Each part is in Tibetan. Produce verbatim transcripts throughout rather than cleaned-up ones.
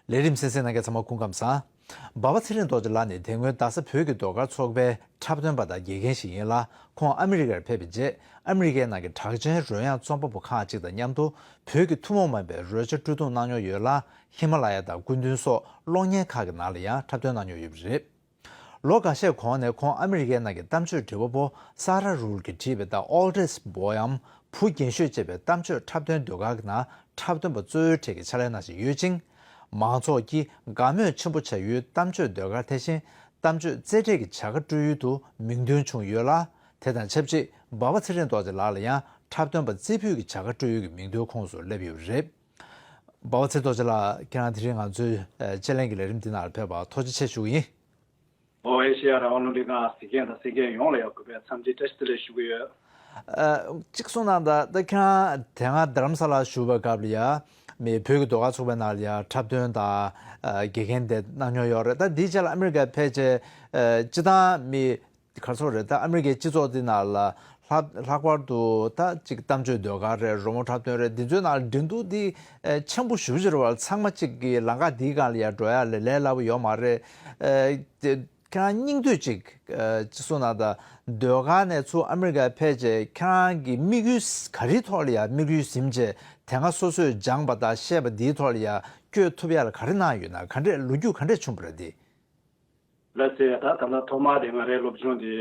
ལས་རིམ་གསན་གཟིགས་གནང་མཁན་ཚང་མ་སྐུ་ཁམས་བཟང་། འབའ་པ་ཚེ་རིང་རྡོ་རྗེ་ལགས་ནི་དེ་སྔོན་རྡ་ས་བོད་ཀྱི་ཟློས་གར་ཚོགས་པའི་འཁྲབ་སྟོན་པ་དང་དགེ་རྒན་ཞིག་ཡིན་ལ། ཁོང་ཨ་མི་རི་ཀར་ཕེབས་པའི་རྗེས་ཨ་མི་རི་ཀའི་ནང་གི་གྲགས་ཅན་རོལ་དབྱངས་རྩོམ་པ་པོ་ཁག་ཅིག་དང་མཉམ་དུ་བོད་ཀྱི་ཐུན་མོང་མ་ཡིན་པའི་རོལ་ཆ་སྤྲོ་བསྡུ་གནང་མྱོང་ཡོད་ལ། ཧི་མ་ལ་ཡ་དང་སྐུ་མདུན་སོགས་གློག་བརྙན་ཁག་གི་ནང་ལ་ཡང་འཁྲབ་སྟོན་གནང་མྱོང་ཡོད་པ་རེད། ལོ་འགའ་ཤས་གོང་ནས་ཁོང་ཨ་མི་རི་ཀའི་ནང་གི་གཏམ་བརྗོད་འབྲི་བ་པོ་ས་ར་རུལ་གྱིས་བྲིས་པའི་The Oldest Boy འམ་བུ་རྒན་ཤོས་ཅེས་པའི་གཏམ་བརྗོད་འཁྲབ་སྟོན་ཟློས་གར་གྱི་ནང་འཁྲབ་སྟོན་པ་གཙོ་བོའི་གྲས་ཀྱི་ཕྱག་ལས་གནང་བཞིན་ཡོད་ཅིང་། མང་ཚོགས་ཀྱིས་དགའ་མོས་ཆེན་པོ་བྱ་ཡུལ་གཏམ་བརྗོད་ཟློས་གར་དེ་བཞིན་གཏམ་བརྗོད་རྩེད་གྲས་ཀྱི་བྱ་དགའ་སྤྲོད་ཡུལ་དུ་མིང་འདོན་བྱུང་ཡོད་ལ། དེ་དང་ཆབས་ཅིག་འབའ་པ་ཚེ་རིང་རྡོ་རྗེ་ལགས་ལ་ཡང་འཁྲབ་སྟོན་པ་རྩེ་ཕུད་ཀྱི་བྱ་དགའ་སྤྲོད་ཡུལ་གྱི་མིང་ཐོའི་ཁོངས་སུ་སླེབས་ཡོད་པ་རེད། འབའ་པ་ཚེ་རིང་རྡོ་རྗེ་ལགས། ཁྱེད་རང་དེ་རིང་ང་ཚོའི་ཨ་དཔྱད་གླེང་གི་ལས་རིམ་འདི་ནང་ལ་ཕེབས་པར་ཐུགས་རྗེ་ཆེ་ཞུ་གི་ཡིན། ཨོ་ཨེ་ཤེ་ཡ་རང་དབང་རླུང་འཕྲིན་ཁང་གཟིགས་མཁན་དང་གསན་མཁན་ཡོངས་ལ་ཡང་གུས་པའི་འཚམས་འདྲི་བཀྲ་ཤིས་བདེ་ལེགས་ཞུ་གི་ཡོད། ཨ་གཅིག་གསུངས་གནང་དང་། ད་ཁྱེད་རང་དེ་སྔ་རྡ་རམ་ས་ལར་བཞུགས་པའི་སྐབས་ལ་ཡ་མི་བོད་ཀྱི་ཟློས་གར་ཚོགས་པའི་ནང་ལ་ཡ་འཁྲབ་སྟོན་དང་ཨ་དགེ་རྒན་དེ་གནང་མྱོང་ཡོད་རེད། ད་འདིའི་རྗེས་ལ་ཨ་མི་རི་ཀར་ཕེབས་རྗེས་ཨ་སྤྱིར་བཏང་མི་ག་རེ་ཟེར་དགོས་རེད། ད་ཨ་མི་རི་ཀའི་སྤྱི་ཚོགས་འདི་ནང་ལ་ལྷག་ལྷག་པར་དུ་ད་ཅིག་གཏམ་བརྗོད་ཟློས་གར་རེད། རོལ་མོ་འཁྲབ་སྟོན་རེད། འདི་ཚོའི་ནང་ལ་འགྲན་བསྡུར་འདི་ཨ་ཆེན་པོ་ཞེ་པོ་ཅིག་རེད་བ། ཚང་མ་ཅིག་གི་ལམ་ཁ་འདིའི་སྒང་ལ་ཡ་འགྲོ་ཡ་ལས་ལས་སླ་པོ་ཡོད་མ་རེད། ཨ་དེ་ཁྱེད་རང་སྙིང་བསྡུས་ཅིག་ཨ་ཅིག་གསུངས་གནང་དང་། ཟློས་གར་ནས་ཚུར་ཨ་མི་རི་ཀར་ཕེབས་རྗེས་ཁྱེད་རང་གི་དམིགས་ཡུལ་ག་རེའི་ཐོག་ལ་ཡ་དམིགས་ཡུལ་ཟིན་བྱས་དེ་སྔ་སོ་སོས་སྦྱངས་པ་དང་ཤེས་པ་འདིའི་ཐོག་ལ་ཡ་བསྐྱོད་ཐུབ་ཡ་ལ་ག་རེ་གནང་ཡོད་ན། ག་འདྲས་ལོ་རྒྱུས་ག་འདྲས་བྱུང་བ་རེད་འདི། ལགས་སེ། ད་ད་ལྟ་ཐོག་མར་དེ་ང་རའི་སློབ་སྦྱོང་དེ་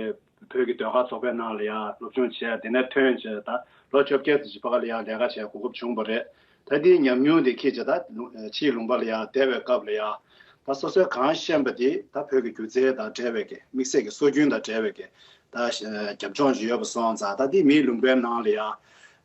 བོད་ཀྱི་ཟློས་གར་ཚོགས་པའི་ནང་ལ་ཡ་སློབ་སྦྱོང་བྱས། དེ་ནས་ཐོན་བྱས་ད་ལོ་བཅོ་བརྒྱད་ཙམ་ཞིག་བར་ལ་ཡ་ལས་ཀ་བྱེད་གོ་སྐབས་བྱུང་བ་རེད། ད་དེའི་ཉམས་མྱོང་དེ་འཁྱེར་བྱས་ད་ལུ་ཕྱིའི་ལུང་པ་ལ་ཡ་བསྡད་པའི་སྐབས་ལ་ཡ་ད་སོ་སོས་གང་ཤེས་པ་དེ་ད་བོད་ཀྱི་སྒྱུ་རྩལ་དང་འབྲེལ་བའི་གི་དམིགས་བསལ་གྱི་སྲོལ་རྒྱུན་དང་འབྲེལ་བའི་གི་ད་རྒྱབ་ལྗོངས་ཅིག་ཡོད་པ་སོང་ཙང་། ད་དེ་མིའི་ལུང་པའི་ནང་ལ་ཡ་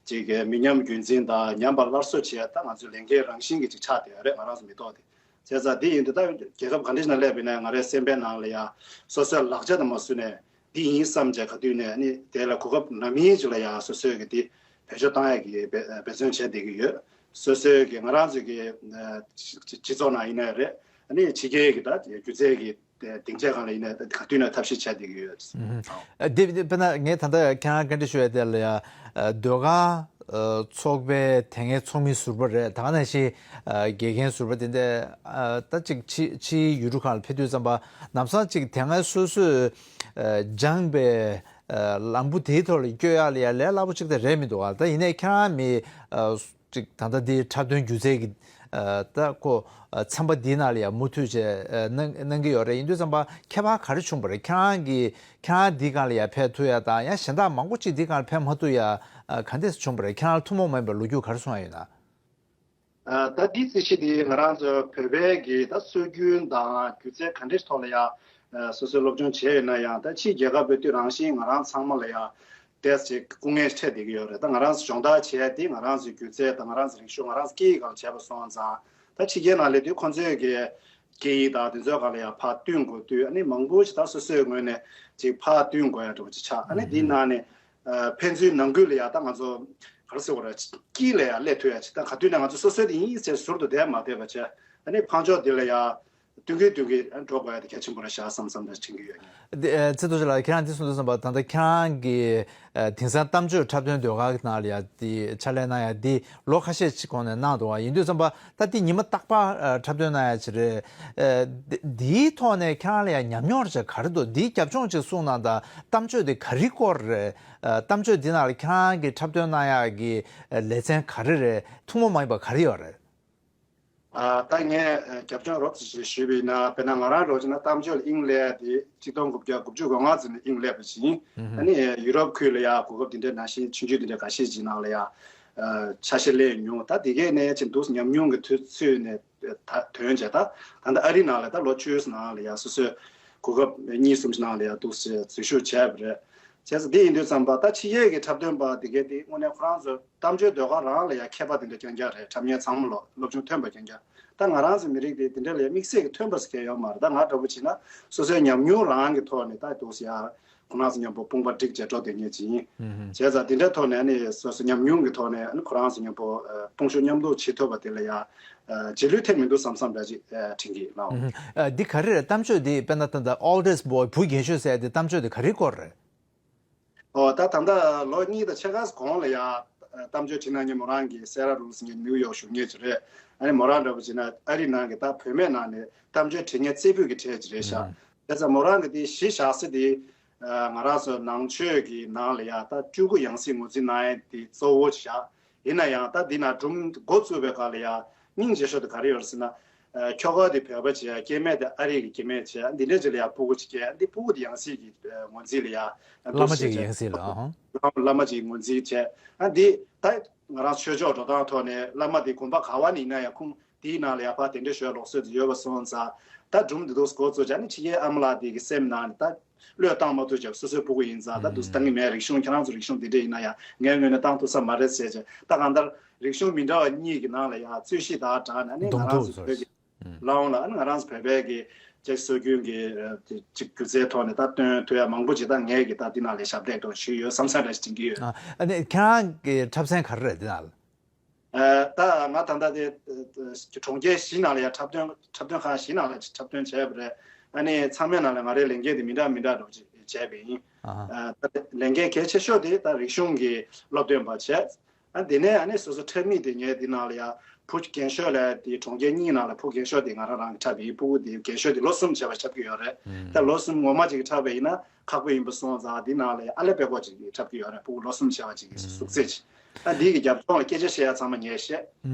ཅིག་མི་ཉམས་རྒྱུན་འཛིན་དང་ཉམས་པ་སླར་གསོ་བྱས། ད་ང་ཚོའི་ལས་འགན་རང་བཞིན་གྱི་ཅིག་ཆགས་བསྡད་ཡོད་རེད། ང་རང་ཚོ་མི་ཐོག་དེ། བྱས་ཙང་འདི་ཡིན་དུས་ད་རྒྱལ་ཁབ་ག་འདྲ་ཞིག་ནང་སླེབས་པ་ཡིན་ན་ང་རའི་སེམས་པའི་ནང་ལ་ཡ་སོ་སོའི་ལག་ཆ་དང་མ་བཟུང་ནས་འདི་ཡིན་བསམ་བྱས་ག་དུས་ནས་ནི་དེ་ལ་གོ་སྐབས་ནམ་ཡིན་ཅིག་ལ་ཡ་སོ་སོའི་གི་འདི་བེད་སྤྱོད་བཏང་ཡ་གི་འབད་འབད་བརྩོན་བྱས་བསྡད་ཀྱི་ཡོད། སོ་སོའི་གི་ང་རང་ཚོའི་གི་ཨ་སྤྱི་སྤྱི་ཚོགས་ནང་ཡིན་ནའི་རེད། ཨ་ནི་ཕྱི་རྒྱལ་གི་ད་སྒྱུ་རྩལ་གི་སྡིངས་ཆ་སྒང་ལ་ཡིན་ནའི་ད་ག་དུས་ནས་ཐབས་ཤེས་བྱས་བསྡད་ཀྱི་ཡོད། ཨ་འདི་འདི་དཔེར་ན་ངས་ད་ལྟ་ཁྱེད་རང་བཀའ་འདྲི་ཞུ་ཡ་དེ་ལ་ཡ་ཨ་ཟློས་གར་ཨ་ཚོགས་པའི་དེ་སྔའི་ཚོགས་མི་ཟུར་པ་རེད། ད་ག་ནང་བཞིན་ཨ་དགེ་རྒན་ཟུར་པ་དེ་འདྲ་ཨ་ད་ཅིག་ཕྱི་ཕྱིའི་ཡུལ་གྲུ་ཁག་ལ་ཕེབས་དུས་ཙམ་པ་ལམ་སང་ཅིག་དེ་སྔ་སོ་སོས་ཨ་སྦྱངས་པའི་ཨ་ལམ་བུ་དེའི་ཐོག་ལ་བསྐྱོད་ཡག་ལ་ཡ་ལས་སླ་པོ་ཅིག་ད་རེད་མི་འདུག་ཨ། ད་ཡིན་ནའི་ཁྱེད་རང་མི་ཨ་ཅིག་ད་ལྟ་འདི་འཁྲབ་སྟོན་སྒྱུ་རྩལ་གྱི་ཨ་ད་ཁོ་ཨ་ཚན་པ་འདིའི་ནང་ལ་ཡ་མུ་མཐུད་བྱས་ཨ་གནང་གནང་གི་ཡོད་རེད། ཡིན་དུས་ཙམ་པ་ཁྱད་པར་ག་རེ་བྱུང་བ་རེད། ཁྱེད་རང་གི་ཁྱེད་རང་འདི་སྒང་ལ་ཡ་ཕེབས་ཐུབ་ཡ་དང་ཡང་གཞན་དག་མང་པོ་ཅིག་འདི་སྒང་ལ་ཕེབས་མ་ཐུབ་ཡ་ཨ་ག་འདྲས་བྱུང་བ་རེད། ཁྱེད་རང་ལ་ཐུན་མོང་མ་ཡིན་པའི་ལོ་རྒྱུས་ག་རེ་གསུང་ཡ་ཡོད་ན། ཨ་ད་འདི་རྩིས་གཞི་འདི་ང་རང་ཚོ་བོད་པའི་གི་ད་སྲོལ་རྒྱུན་དང་སྒྱུ་རྩལ་ག་འདྲས་ཐོག་ལ་ཡ་ཨ་སོ་སོའི་སློབ་སྦྱོང་བྱས་ཡོད་ན་ཡང་། ད་ཕྱིའི་རྒྱལ་ཁབ་ཕེབས་དུས་རང་བཞིན་ང་རང་ཚང་མ་ལ་ཡ་ཏོག་ཙམ་སྐུ་ངལ་འཕྲད་བསྡད་ཀྱི་ཡོད་རེད། ད་ང་རང་ཚོ་སྦྱོང་བརྡར་བྱས་ཏེ་ང་རང་ཚོའི་སྒྱུ་རྩལ་དང་ང་རང་ཚོའི་རིག་གཞུང་ང་རང་ཚོ་སྐད་ཡིག་སྒང་ལ་བྱས་པ་སོང་ཙང་། ད་ཕྱི་རྒྱལ་ནང་སླེབས་དུས་ཁོང་ཚོས་ཀྱི་སྐད་ཡིག་དང་དེ་ཚོའི་སྒང་ལ་ཡང་ཕར་བསྟུན་དགོས་དུས། ཨ་ནི་མང་པོ་ཞིག་ད་སོ་སོའི་ངོས་ནས་ཅིག་ཕར་བསྟུན་དགོས་ཡ་འདྲ་པོ་ཅིག་ཆགས། ཨ་ནི་དེའི་ནང་ནས་ཨ་ཕན་ཚུན་ནང་ཁུལ་ལ་ཡང་ད་ང་ཚོ་ག་རེ་ཟེར་དགོས་རེད། དཀྱིལ་ལ་ཡང་སླེབས་ཐུབ་ཡ་ཅིག་ད་ག་དུས་ནས་ང་ཚོ་སོ་སོའི་དེ་ཡིན་ཟེར་ཟུར་དུ་བསྡད་མ་བསྡད་པ་བྱས། ཨ་ནི་ཕར་ཕྱོགས་དེ་ལ་ཡང་བསྟུན་གྱིན་བསྟུན་གྱིན་འགྲོ་དགོས་ཡ་དེ་གལ་ཆེན་པོ་རེད་ཤག་བསམ་བསམ་འདྲ་དྲན་གྱི་ཡོད། འདི་ཨ་ཚེ་རྡོ་རྗེ་ལགས། ཁྱེད་རང་འདི་གསུངས་དུས་ཙམ་པ་ད་ལྟ་ཁྱེད་རང་གི་ཨ་དེང་སང་གཏམ་བརྗོད་འཁྲབ་སྟོན་ཟློས་གར་གྱི་ནང་ལ་ཡ་དེ་ཕྱག་ལས་གནང་ཡ་འདི་ལོ་ཁ་ཤས་ཅིག་གོང་ནས་གནང་འདུག་བ། ཡིན་དུས་ཙམ་པ་ད་འདི་ཉི་མ་རྟག་པར་ཨ་འཁྲབ་སྟོན་གནང་ཡ་ཅིག་རེད། ཨ་འདི་འདིའི་ཐོག་ནས་ཁྱེད་རང་ལ་ཡ་ཉམས་མྱོང་ཅིག་ག་རེ་འདུག་འདིའི་རྒྱབ་ལྗོངས་ཅིག་གསུངས་གནང་དང་། གཏམ་བརྗོད་འདི་ག་རེའི་སྐོར་རེད། ཨ་གཏམ་བརྗོད་འདི་ནང་ལ་ཁྱེད་རང་གིས་འཁྲབ་སྟོན་གནང་ཡག་གི་ཨ་ལེ་ཚན་ག་རེ་རེད། ཐུན་མོང་མ་ཡིན་པ་ག་རེ་ཡོད་རེད། ཨ་ད་ངས་རྒྱབ་ལྗོངས་རོབ་ཙམ་ཞིག་ཞུས་པ་ཡིན་ན། དཔེར་ན་ང་རང་རོགས་བྱས་ན་གཏམ་བརྗོད་ལ་དབྱིངས་སླེབས་དེ་ཆིག་སྟོང་དགུ་བརྒྱ་དགུ་བཅུ་གོ་ལྔ་ཙམ་ནས་དབྱིངས་སླེབས་པ་བཞིན། ཨ་ནི་ཡུ་རོབ་ཁུལ་ལ་ཡ་གོ་སྐབས་དེ་འདྲ་ནང་བཞིན་ཆུང་ཆུང་དེ་འདྲ་འགའ་ཤས་ཅིག་ནང་ལ་ཡ་ཨ་ཆ་ཤས་ལེན་མྱོང་། ད་དེ་གས་ནས་ཅིག་འདུག་ཉམས་མྱོང་གི་དུས་ཚོད་ནས་ད་ཐོན་བྱས། ད་ད་ལྟ་ཨ་རི་ནང་ལ་ད་ལོ་བཅུ་ནང་ལ་ཡ་སོ་སོའི་གོ་སྐབས་གཉིས་གསུམ་ཞིག་ནང་ལ་ཡ་འདུག་སེ་འཛུལ་ཞུགས་བྱས་པ་རེད། བྱས་ཙང་འདི་ཡིན་དུས་ཙམ་པ་ད་ཕྱི་རྒྱལ་གྱི་འཁྲབ་སྟོན་པ་དེ་གས་དེ་དངོས་གནས་ཁོ་རང་ཚོ་གཏམ་བརྗོད་ཟློས་གར་རང་ལ་ཡ་མཁས་པ་དེ་འདྲ་རྐྱང་རྐྱང་རེད། འཁྲབ་མཁན་ཚང་མ་ལོ་སློབ་སྦྱོང་ཐོན་པ་རྐྱང་རྐྱང་། ད་ང་རང་ཚོ་མི་རིགས་དེ་དེ་འདྲ་ལ་ཡ་དམིགས་བསལ་གྱི་ཐོན་པ་ཟེར་མཁན་ཡོད་མ་རེད། ད་ང་འདྲ་པོ་བྱས་ན་སོ་སོའི་ཉམས་མྱོང་རང་གི་ཐོག་ནས་ད་འདུག་སེ་ཡ་ཁོ་རང་ཚོ་མཉམ་པོ་དཔུང་པ་སྒྲིག་བྱས་འགྲོ་བསྡད་མཁན་ཅིག་ཡིན། བྱས་ཙང་དེ་འདྲའི་ཐོག་ནས་ནི་སོ་སོ་ཉམས་མྱོང་གི་ཐོག་ནས་ནི་ཁོ་རང་ཚོ་མཉམ་པོ་དཔུང་ཤུགས་མཉམ་འདུས་བྱེད་ཐུབ་པ་དེ་ལ་ཡ་རྗེས་ལུས་ཐེབས་མི་འདུག་བསམ་བསམ་འདྲ་ཅིག་དྲན་གྱི་ལགས། ཨ་འདི་ག་རེ་རེད། གཏམ་བརྗོད་འདི་དཔེར་ན་ད་ལྟ་oldest boy བུ་རྒན་ཤོས་ཟེར་དེ་གཏམ་བརྗོད་དེ་ག་རེའི་སྐོར་རེད། ཨོ་ད་ད་ལྟ་ལོ་གཉིས་དང་ཕྱེད་ཀ་གོང་ལ་ཡ་ གཏམ་བརྗོད་བྲིས་གནང་མཁན་མོ་རང་གི་སེ་ར་རུ་ཟེར་མཁན་ནིའུ་ཡོག་བཞུགས་མཁན་ཅིག་རེད། ཨ་ནི་མོ་རང་འདྲ་པོ་བྱས་ན་ཨ་རི་ནང་གི་ད་བུད་མེད་ནང་ནས་གཏམ་བརྗོད་བྲིས་མཁན་རྩེ་ཕུད་ཀྱི་གྲས་ཅིག་རེད་ཤག་ཨུ། བྱས་ཙང་མོ་རང་གི་དེ་གཞི་བཞག་ས་དེ་ང་རང་ཚོ་ནང་ཆོས་ཀྱི་ནང་ལ་ཡ་ད་སྤྲུལ་སྐུ་ཡང་སྲིད་ངོས་འཛིན་གནང་ཡས་དེ་གཙོ་བོ་ཅིག་བཞག་ཡིན་ན་ཡང་ད་འདི་ན་སྒྲུང་འགོ་བཙུགས་པའི་སྐབས་ལ་ཡ་སྙིང་རྗེ་ཤོས་དེ་ག་རེ་ཡོད་རེད་ཟེར་ན། ཨ། ཁྱོ་ག་དེ་བོད་པ་བྱས། སྐྱེ་དམན་དེ་ཨ་རི་གི་སྐྱེ་དམན་བྱས། འདི་འདྲ་ཅིག་ལ་ཡ་སྤུ་གུ་ཅིག་སྐྱེས། འདི་སྤུ་གུ་དེ་ཡང་སྲིད་ཀྱི་ངོས་འཛིན་ལ་ཡ་བླ་མ་གཅིག་གི་ཡང་སྲིད་ལ་ཨ། བླ་མ་གཅིག་གི་ངོས་འཛིན་བྱས། ཨ། འདི་ད་ང་རང་ཆོས་ཕྱོགས་འགྲོ་སྟངས་ཐོག་ནས་བླ་མ་དེ་དགོན་པ་ག་བ་ནས་ཡིན་ན་ཡང་ཁུངས་དེའི་ནང་ལ་ཡ་ཕར་དེ་འདྲ་ཞུ་ཡ་ལུགས་སྲོལ་དེ་ཡོད་པ་སོང་ཙང་། ད་སྒྲུང་འདི་འདུག་འགོ་བཙུགས་བྱས་ནས་ཕྱི་རྒྱལ་ཨ་མ་ལགས་དེ་གི་སེམས་ནང་ནས་ད། བློས་བཏང་མ་ཐུབ་ཀྱང་སོ་སོའི་སྤུ་གུ་ཡིན་ཙང་ད་འདུག་སེ་བཏང་གི་མེད། རིག་གཞུང་ཁྱེད་རང་ཚོ་རིག་གཞུང་འདི་འདྲ་ཡིན་ན་ཡང་ངའི་ངོས་ནས་བཏང་ཐུབ་ས་མ་རེད་ཟེར་བྱས། ད་གང་ལྟར་རིག་གཞུང་མི་འདྲ་བ་གཉིས་ཀྱི་ནང་ལ་ཡང་རྩོད་གཞི་དང་སྦྲགས་ནས་ཨ་ནི་ང་རང་ཚོ་བོད་ཀྱི་ལ་འོང་ལ་ཨ་ནི་ང་རང་ཚོ་བོད་པའི་གི་ཅིག་སྲོལ་རྒྱུན་གྱི་ཅིག་སྒྱུ་རྩལ་ཐོག་ནས་ད་སྟོན་ཐུབ་ཡ་མང་པོ་ཅིག་ད་ངས་ཀྱི་ད་འདི་ནང་ལ་ཞབས་འདེགས་ཐོག་ཞུས་ཡོད་བསམ་ས་འདྲ་ཞིག་དྲན་གྱི་ཡོད། ཨ་ནི་ཁྱེད་རང་གི་འཁྲབ་ཚན་ག་རེ་རེད་འདི་ནང་ལ། ཨ། ད་ང་ད་ལྟ་དེ་གྲོང་ཁྱེར་བཞི་ནང་ལ་ཡང་འཁྲབ་སྟོན་འཁྲབ་སྟོན་ཁང་བཞི་ནང་ལ་འཁྲབ་སྟོན་བྱས་པ་རེད། ཨ་ནི་ཚང་མའི་ནང་ལ་ང་རའི་ལས་འགན་དེ་མི་འདྲ་མི་འདྲ་འདྲ་བོ་ཅིག་བྱས་པ་ཡིན། ཨ། ད་ལས་འགན་གལ་ཆེ་ཤོས་དེ་ད་རིག་གཞུང་གི་སློབ་སྟོན་པ་བྱས། ཨ། དེ་ནས་ཨ་ནི་སོ་སོ་འཁྲབ་མི་དེ་ངས་འདི་ནང་ལ་ཡང་བུ་རྒན་ཤོས་ལ་དེ་གྲོང་ཁྱེར་གཉིས་ནང་ལ་བུ་རྒན་ཤོས་དེ་ང་རང་རང་གིས་འཁྲབ་པ་ཡིན། སྤུ་གུ་དེ་རྒན་ཤོས་དེ་ལོ་གསུམ་བྱས་པ་འཁྲབ་ཀྱི་ཡོད་རེད། ད་ལོ་གསུམ་ངོ་མ་ཅིག་གིས་འཁྲབ་པ་ཡིན་ན། ཁག་པོ་ཡིན་པ་སོང་ཙང་འདི་ནང་ལ་ཡང་ཨ་ལེ་པད་ཀོ་ཅིག་གིས་འཁྲབ་ཀྱི་ཡོད་རེད། སྤུ་གུ་ལོ་གསུམ་བྱས་པ་ཅིག་གིས་གཟུགས་ཚད་ཅིག་ཨ། འདི་གི་རྒྱབ་ལྗོངས་ལ་སྐད་ཆ་བཤད་ཡ་ཚང་མ་ངས་བཤད།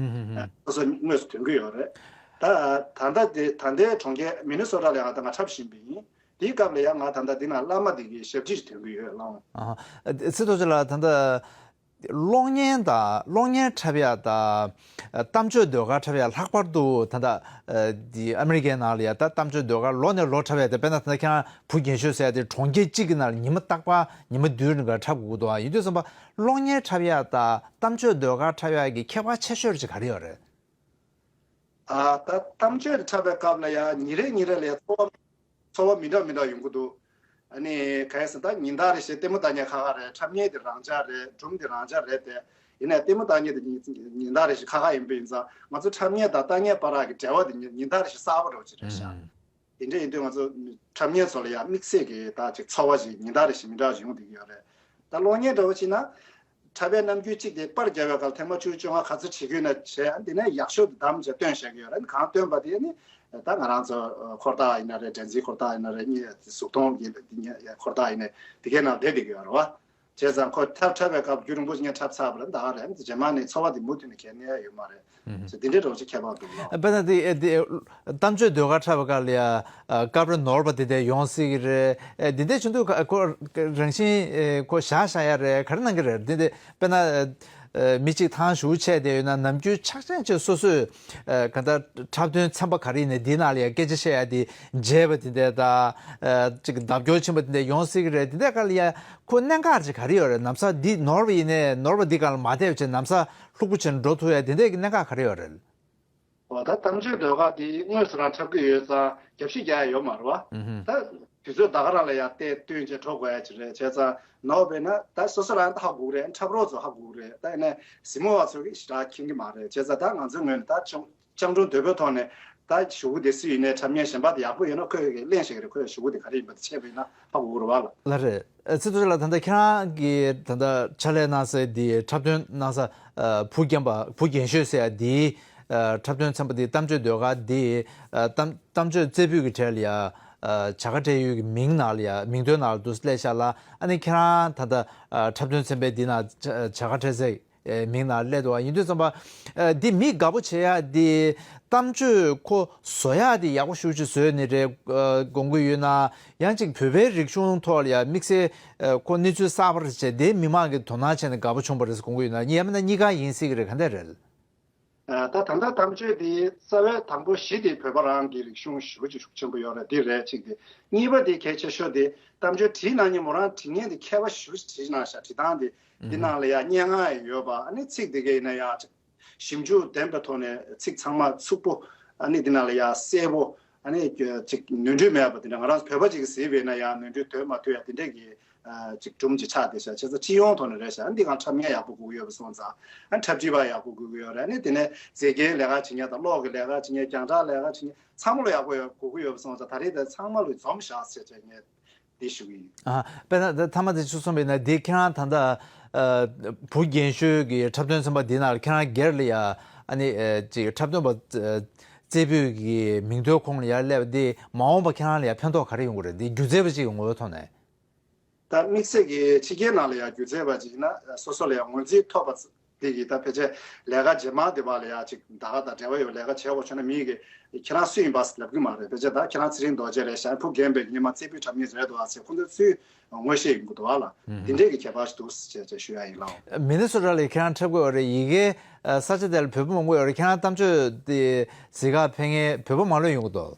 ཨ། སོ་སོ་དངོས་སུ་ཐོན་གྱི་ཡོད་རེད། ད་ད་ལྟ་འདི་ད་ལྟའི་གྲོང་ཁྱེར་མི་ནི་སོ་ཊ་ལ་ཡང་ད་ང་འཁྲབ་བཞིན་པ་ཡིན། དེའི་སྐབས་ལ་ཡང་ང་ད་ལྟ་འདི་ན་བླ་མ་འདི་གི་ཞབས་ཕྱི་ཞིག་ཐོན་གྱི་ཡོད་ལགས། ཨ། ཚེ་རྡོ་རྗེ་ལགས་ད་ལྟ། གློག་བརྙན་དང་གློག་བརྙན་འཁྲབ་ཡ་དང་། གཏམ་བརྗོད་ཟློས་གར་འཁྲབ་ཡ་ལྷག་པར་དུ་ད་ལྟ་འདི་ཨ་མི་རི་ཀའི་ནང་ལ་ཡ་ད་གཏམ་བརྗོད་ཟློས་གར་ལོ་ནས་ལོ་འཁྲབ་ཡ་དེ། དཔེར་ན་ད་ལྟ་ཁྱེད་རང་བུ་རྒན་ཤོས་ཟེར་ཡ་དེ་གྲོང་ཁྱེར་གཅིག་གི་ནང་ལ་ཉི་མ་རྟག་པར་ཉི་མ་བདུན་རིང་ག་འཁྲབ་དགོས་འདུག་ཨ། ཡིན་དུས་ཙམ་པ་གློག་བརྙན་འཁྲབ་ཡ་དང་གཏམ་བརྗོད་ཟློས་གར་འཁྲབ་ཡ་གི་ཁྱད་པར་ཆེ་ཤོས་ཅིག་ག་རེ་ཡོད་རེད། ཨ། ད་གཏམ་བརྗོད་འཁྲབ་པའི་སྐབས་ལ་ཡ་ཉིན་རེ་ཉིན་རེ་ལ་ཡ་ཚོར་བ་ཚོར་བ་མི་འདྲ་མི་འདྲ་ཡོང་གི་འདུག་ཨ་ནི་ག་རེ་ཟེར་ན་ད་ཉིན་ལྟར་རེ་བཞིན་ལྟད་མོ་ལྟ་མཁན་ཁ་ཁ་རེད། འཁྲབ་མཁན་དེ་རང་འཇགས་རེད། སྒྲུང་དེ་རང་འཇགས་རེད་དེ། ཡིན་ནའི་ལྟད་མོ་ལྟ་མཁན་དེ་ཉིན་ཉིན་ལྟར་རེ་བཞིན་ཁ་ཁ་ཡིན་པ་ཡིན་ཙང་ང་ཚོ་འཁྲབ་མཁན་དང་ལྟ་མཁན་བར་གྱི་འབྲེལ་བ་དེ་ཉིན་ཉིན་ལྟར་རེ་བཞིན་གསར་པ་འདྲ་བོ་ཅིག་རེད་ཤག་དེ་འདྲ་ཡིན་དུས་ང་ཚོ་འཁྲབ་མཁན་ཚོ་ལ་ཡང་དམིགས་བསལ་གྱི་ད་ཅིག་ཚོར་བ་ཞིག་ཉིན་ལྟར་རེ་བཞིན་མི་འདྲ་བ་ཞིག་ཡོང་བསྡད་ཀྱི་ཡོད་རེད། ད་གློག་བརྙན་འདྲ་བོ་བྱས་ན། འཁྲབ་པའི་རྣམ་འགྱུར་གཅིག་དེ་པར་རྒྱབ་པའི་སྐབས་ཐེངས་མ་བཅུ་བཅོ་ལྔ་ག་ཚོད་བྱེད་ཀྱི་ཡོད་ན་བྱས། ཨ། དེ་ནས་ཡག་ཤོས་དེ་བདམས་བྱས་སྟོན་བཞག་གི་ཡོད་རེད། གང་སྟོན་པ་དེ་ནི་ད་ང་རང་ཚོ་འཁོར་ཐག་ཡིན་ན་རེད། སྒྲ་འཛིན་འཁོར་ཐག་ཡིན་ན་རེད། གཟུགས་མཐོང་གི་འཁོར་ཐག་ཡིན་ན་རེད། དེ་གའི་ནང་བསྡད་བསྡད་ཀྱི་ཡོད་རེད་བ། བྱས་ཙང་ཁོ་འཁྲབ་འཁྲབ་པའི་སྐབས་རྒྱུན་རིང་པོ་ཞིག་ངས་འཁྲབ་ཚར་བ་རེད། ད་ག་རེད། རྗེས་མ་ནས་ཚོར་བ་དེ་མུ་མཐུད་ནས་གས་ནས་ཡོད་མ་རེད། ཨུ་ཧུམ། དེ་འདྲའི་འདྲ་བོ་ཅིག་ཁྱད་པར་འདུག་ལགས། དཔེར་ན་དེ་དེ་གཏམ་བརྗོད་ཟློས་གར་འཁྲབ་པའི་སྐབས་ལ་ཡ་སྐབས་རེ་ནོར་བ་དེ་འདྲ་ཡོང་སྲིད་ཀྱི་རེད། དེ་འདྲ་བྱུང་དུས་ཁོ་རང་བཞིན་ཁོ་བཞག་བཞག་ཡ་རེད། ག་རེ་གནང་གི་རེད། དེ་འདྲ་དཔེར་ན་མི་གཅིག་ཐང་ཞུ་བྱས་བསྡད་ཡོད་ན་ནམ་རྒྱུན་ཆགས་ཆགས་ཅིག་སོ་སོས་ག་འདྲ་འཁྲབ་སྟོན་ཚན་པ་ག་རེ་ཡིན་ནའི་འདི་ནང་ལ་ཡ་སྐད་ཆ་བཤད་ཡ་དེ་མཇལ་བ་དེ་འདྲ་དང་ཅིག་ལྡབ་སྐྱོར་ཆེན་པོ་དེ་འདྲ་ཡོང་སྲིད་ཀྱི་རེད། དེ་འདྲའི་སྐབས་ལ་ཡ། ཁོ་གནད་འགག་ཅིག་ག་རེ་ཡོད་རེད། ནམ་ཟླ་འདི་ནོར་བ་ཡིན་ནའི་ནོར་བ་འདི་སྒང་ལ་མ་བསྡད་བྱས་ནམ་ཟླ་ལྷུག་པོ་བྱས་ནས་འགྲོ་ཐུབ་ཡ་དེ་འདྲའི་གི་གནད་འགག་ག་རེ་ཡོད་རེད། འོ་ད་གཏམ་བརྗོད་ཟློས་གར་འདི་དངོས་སུ་རང་འཁྲབ་ཀྱི་ཡོད་ཙང་རྒྱབ་བཤིག་རྒྱག་ཡ་ཡོད་མ་རེད་བ། ཨུ་ཧུམ། ད་དུས་ཚོད་ད་ག་རང་ལ་ཡ་བལྟས་བསྟུན་བྱས་འགྲོ་དགོས་ཡ་ཅིག་རེད། བྱས་ཙང་ནོར་བ་ཡིན་ན་ད་སོ་སོ་རང་ད་ཧ་གོ་གི་རེད། འཁྲབ་རོགས་ཚོ་ཧ་གོ་གི་རེད། ད་ཡིན་ནའི་གཟིགས་མོ་བ་ཚོ་གིས་ཞེ་དྲག་མཁྱེན་གྱི་མ་རེད། བྱས་ཙང་ད་ང་ཚོའི་ངོས་ནས་ད་ཅུང་། སྤྱང་གྲུང་དོད་པོའི་ཐོག་ནས་ད་ཞུ་བོ་དེ་སུ་ཡིན་ནའི་འཁྲབ་མཁན་གཞན་པ་དེ་ཡག་པོ་ཡོད་ན་ཁོས་གླེང་ཤེས་ཀྱི་རེད། ཁོས་ཞུ་བོ་དེ་ག་རེ་ཡིན་པ་དེ་ཤེས་པ་ཡིན་ན་ཧ་གོ་གི་རེད་བ་ལགས། ལགས་རེད། ཨ། ཚེ་རྡོ་རྗེ་ལགས་ད་ལྟ་ཁྱེད་རང་གིས་ད་ལྟ་ཕྱག་ལས་གནང་སའི་དེ་འཁྲབ་སྟོན་གནང་ས། ཨ། བུ་རྒན་པ་བུ་རྒན་ཤོས་ཟེར་ཡ་དེའི་ཨ། འཁྲབ་སྟོན་ཚན་པ་དེ་གཏམ་བརྗོད་ཟློས་གར་དེ་ཨ། གཏམ་གཏམ་བརྗོད་རྩེ་ཕུད་ཀྱི་གྲས་ལ་ཡ། ཨ། བྱ་དགའ་སྤྲད་ཡུལ་གྱི་མིང་ནང་ལ་ཡ་མིང་ཐོའི་ནང་ལ་འདུག་སླེབས་ཤག་ལགས། ཨ་ནི་ཁྱེད་རང་ད་ལྟ་ཨ། འཁྲབ་སྟོན་ཚན་པའི་འདི་ནང་བྱ་བྱ་དགའ་སྤྲད་སའི་མིང་ནང་སླེབས་འདུག་བ། ཡིན་དུས་ཙམ་པ། ཨ། འདི་མི་དགའ་པོ་བྱེད་ཡ་འདི་གཏམ་བརྗོད་ཁོ་བཟོ་ཡ་འདི་ཡག་པོ་ཞེ་པོ་ཅིག་བཟོས་ནི་རེད་དགོངས་ཀྱི་ཡོད་ན། ཡང་ཅིག་བོད་པའི་རིག་གཞུང་ཐོག་ལ་ཡ་དམིགས་བསལ་ཁོ་གནས་ཚུལ་གསར་པ་རེ་བྱས་དེ་མི་མང་གིས་དོ་སྣང་བྱས་ནས་དགའ་པོ་བྱུང་བ་རེད་དགོངས་ཀྱི་ཡོད་ན། ཡང་མིན་ན་གཉིས་ཀ་ཡིན་སྲིད་ཀྱི་རེད། ག་འདྲ་རེད། ཨ། ད་ད་ལྟ་གཏམ་བརྗོད་འདི་རྩ་བའི་དང་པོ་གཞི་དེ་བོད་པ་རང་གི་རིག་གཞུང་ཞེ་པོ་ཅིག་ཤུགས་ཆེན་པོ་ཡོད་རེད། འདི་རེད་གཅིག་དེ། གཉིས་པ་དེ་གལ་ཆེ་ཤོས་དེ་གཏམ་བརྗོད་བྲིས་གནང་མཁན་མོ་རང་བྲིས་མཁན་དེ་མཁས་པ་ཞེ་པོ་ཅིག་བྲིས་གནང་ཤག་བྲིས་སྟངས་དེ་འདི་ནང་ལ་ཡ་སྙན་ངག་ཡང་ཡོད་པ། ཨ་ནི་ཚིག་དེ་གའི་ཡིན་ན་ཡང་ཞིབ་འཇུག་ལྡན་པའི་ཐོག་ནས་ཚིག་ཚང་མ་ཚུགས་པོ། ཨ་ནི་འདི་ནང་ལ་ཡ་གསལ་པོ། ཨ་ནི་ཅིག་ནོར་འཁྲུལ་མེད་པ། དེ་འདྲ་ང་རང་བོད་པ་ཅིག་གིས་གཟིགས་པ་ཡིན་ན་ཡང་ནོར་འཁྲུལ་དོད་མ་ཐུབ་ཡ་དེ་འདྲས་ཀྱི་ཨ། ཅིག་སྒྲུང་ཅིག་ཆགས་བསྡད་ཤག་བྱས་ཙང་སྤྱི་ཡོངས་ཐོག་ནས་རེད་ཤག་འདི་གང་འཁྲབ་མཁན་ཡག་པོ་དགོས་ཀྱི་ཡོད་པ་སོང་ཙང་། ཨ། འཁྲབ་ཁྲིད་པ་ཡག་པོ་དགོས་ཀྱི་ཡོད་རེད། ཨ་ནི་དེ་ནས་མཛེས་རྒྱན་ལས་ཀ་བྱེད་མཁན་དང་གློག་གི་ལས་ཀ་བྱེད་མཁན། རྒྱང་བསྒྲགས་ལས་ཀ་བྱེད་མཁན་ཚང་མ་ལ་ཡག་པོ་ཡོད་དགོས་ཀྱི་ཡོད་པ་སོང་ཙང་། ད་རེས་དེ་ཚང་མ་ལ་འཛོམས་ཤག་ཟེར་བྱས་ངས་འདི་ཞུ་གི་ཡིན། ཨ། དཔེར་ན་ད་མཐའ་མ་དེ་ཆུ་སོང་བས་ན་འདི་ཁྱེད་རང་ད་ལྟ་ ཨ་བུ་རྒན་ཤོས་ཀྱི་འཁྲབ་སྟོན་ཚན་པ་འདི་ནང་ལ་ཁྱེད་རང་སྒེར་ལ་ཡ་ཨ་ནི་ཨ་ཅིག་འཁྲབ་སྟོན་པ་ཨ་རྩེ་ཕུད་ཀྱི་མིང་ཐོའི་ཁོངས་ལ་ཡར་སླེབས་པ་འདི་མ་འོངས་པ་ཁྱེད་རང་ལ་ཡ་ཕན་ཐོགས་ག་རེ་ཡོང་གི་རེད། འདི་སྒྱུ་རྩལ་པ་ཅིག་གི་ངོ་བོའི་ཐོག་ནས། ད་དམིགས་བསལ་གྱི་ཕྱི་རྒྱལ་ནང་ལ་ཡང་སྒྱུ་རྩལ་པ་ཅིག་ཡིན་ན་སོ་སོ་ལ་ཡང་ངོས་འཛིན་ཐོབ་པ་དེ་གིས་ད་ཕལ་ཆེར་ལས་ཀ་རྗེས་མ་དེ་བ་ལ་ཡང་ཅིག་ད་ག་དང་འབྲེལ་བ་ཡོད་ལས་ཀ་བྱེད་དགོས་བྱུང་ན་མིས་གི་ཁྱེད་རང་སུ་ཡིན་པ་ལབ་གི་མ་རེད། ཕལ་ཆེར་ད་ཁྱེད་རང་ཚེ་རིང་རྡོ་རྗེ་རེད་ཤག་བུ་རྒན་པའི་སྔོན་མ་རྩེ་ཕུད་འཁྲབ་མཁན་རེད་འདུག་ཨ་ཟེར་ཁོང་ཚོས་སུས་ངོ་ཤེས་ཡོང་གི་འདུག་ཨ་ལ། དེ་འདྲས་ཀྱི་ཁྱད་པར་ཞིག་འདུག་ཅེས་ཅེས་ཞུ་ཡ་ཡིན་ལགས། མི་ནི་སོ་ཊ་ལ་ཁྱེད་རང་འཁྲབ་དགོས་པ་རེད། ཡ་གིའི་ས་ཆ་དེ་ལ་བོད་པ་མང་པོ་ཡོད་རེད། ཁྱེད་རང་གཏམ་བརྗོད་དེ་གཟིགས་ག་ཕེབས་མཁན་བོད་པ་མང་པོ་ཡོང་གི་འདུག་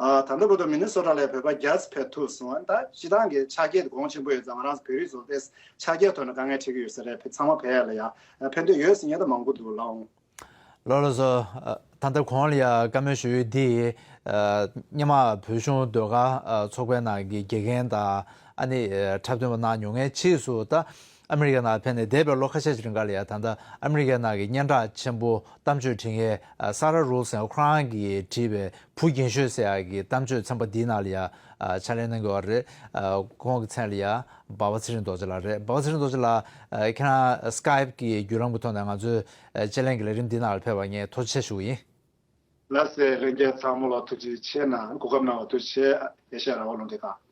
ཨ། ད་ལྟ་བར་དུ་མི་ནི་སོ་ཊ་ལ་བོད་པ་བརྒྱ་ཙམ་ཕེབས་ཐུབ་སོང་། ད་སྤྱི་བཏང་གི་ཆ་རྐྱེན་དེ་གོང་ཆེན་པོ་ཡོད་ཙང་། ང་རང་ཚོ་བོད་རིགས་ཚོ་དེ་ཆ་རྐྱེན་ཐོག་ནས་དཀའ་ངལ་འཕྲད་ཀྱི་ཡོད་ས་རེད། ཚང་མ་ཕེབས་ཡ་ལ་ཡ་ཕན་ཐོགས་ཡོད་ཟེར་མཁན་ད་མང་པོ་འདུག་ལགས། ལགས་ལགས་སོ། ཨ། ད་ལྟ་གོང་ལ་ཡ་བཀའ་མོལ་ཞུ་ཡུལ་འདི། ཨ། སྔོན་མ་བོད་གཞུང་ཟློས་གར་ཨ་ཚོགས་པའི་ནང་གི་དགེ་རྒན་དང་ཨ་ནི་ཨ་འཁྲབ་སྟོན་པ་གནང་མྱོང་མཁན་ཕྱིས་སུ་ད་ཨ་མི་རི་ཀའི་ནང་ཕེབས་ནས་འདས་པའི་ལོ་ཁ་ཤས་ཀྱི་རིང་ག་ལ་ཡ་ད་ལྟ་ཨ་མི་རི་ཀའི་ནང་གི་སྙན་གྲགས་ཆེན་པོ་གཏམ་བརྗོད་འབྲི་མཁན་ཨ་ས་ར་རུལ་ཟེར་ཁོ་རང་གིས་བྲིས་པའི་བུ་རྒན་ཤོས་ཟེར་ཡག་གི་གཏམ་བརྗོད་ཚན་པ་འདིའི་ནང་ལ་ཡ་ཨ་ཕྱག་ལས་གནང་གི་ཡོད་རེད། ཨ་ཁོང་གི་མཚན་ལ་ཡ་འབའ་པ་ཚེ་རིང་རྡོ་རྗེ་ལགས་རེད། འབའ་པ་ཚེ་རིང་རྡོ་རྗེ་ལགས། ཨ་ཁྱེད་རང་སི་ཀའེབ་ཀྱི་བརྒྱུད་ལམ་གྱི་ཐོག་ནས་ང་ཚོའི་ཨ་དཔྱད་གླེང་གི་ལས་རིམ་འདི་ནང་ལ་ཕེབས་པར་ངས་ཐུགས་རྗེ་ཆེ་ཞུ་གི་ཡིན། ལགས་སེ། ལྷན་རྒྱས་ཚང་མ་ལ་ཐུགས་རྗེ་ཆེ་གནང་། གོ་སྐབས་གནང་བ་ཐུགས་རྗེ་ཆེ། ཨེ་ཤེ་ཡ་རང་དབང་རླུང་འཕྲིན་ཁང་།